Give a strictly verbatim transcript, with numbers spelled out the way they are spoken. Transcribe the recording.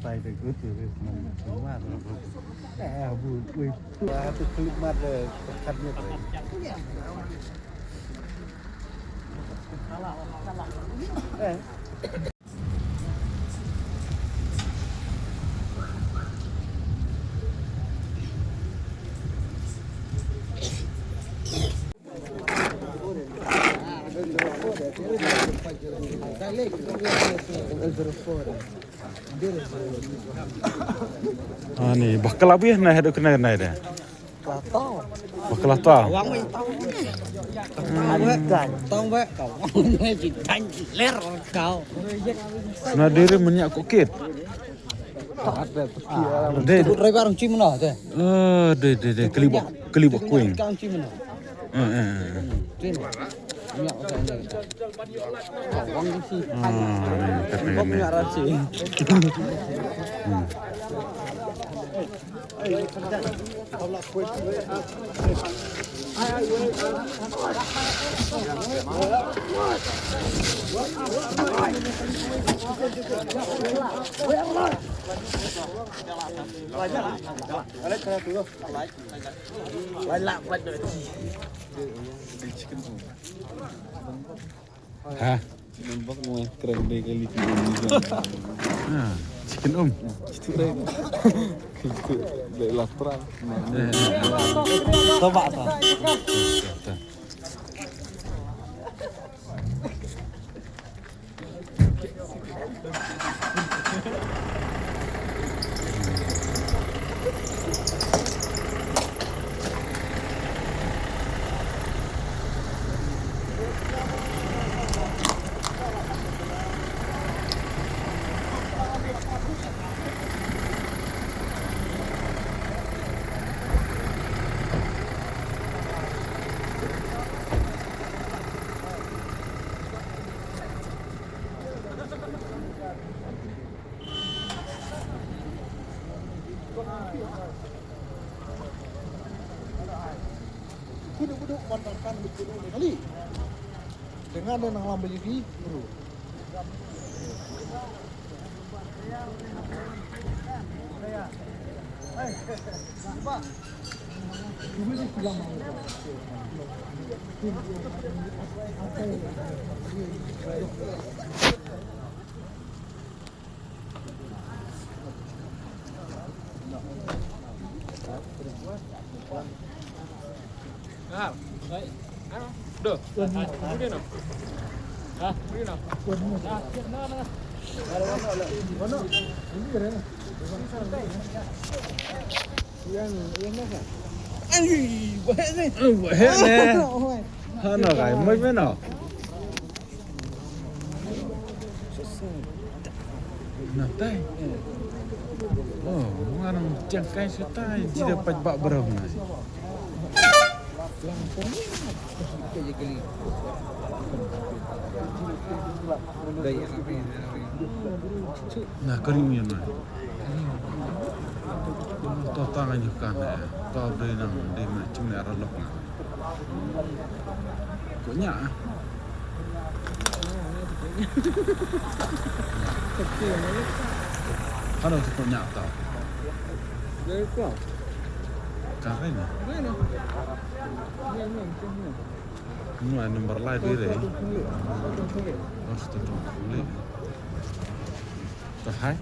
Sai da good to this man. Wah, eh, bu, wih, tu aku klik mat, eh, kat ni. Eh. Ani bakla bih na hedu kena kena de. Bakla ta. Wang wei tong. Tong wei ka wang wei ji tan ler kau. Na diri menyak kokit. De. Driver ci mana de? Eh, de de de keli bak keli bak kuing. Kang ci mana? Eh, eh, eh. Tin. Minyak apa ni? Wang di si. Ah, ni kata ni. Minyak rasi. Hmm. Ha? Ha, chicken um. Coba ta. Kini kudu kuat kan kudu kali. Dengan dia nang lambai lagi, bro. Ai, bahaya ni. Bahaya ni. Hana kai, mai mena. Na tai. Oh, ngarang jangkai sa tai, jida pat bak barang na. Na kari umi na. To tang aja kan. To dei nang dei ma chung ne aralok na. Ko nya. Hano tu ko nya ta. Dari ko. Kare ni. Kare ni. Number lai dei re. Bas tu tu. Tu hai.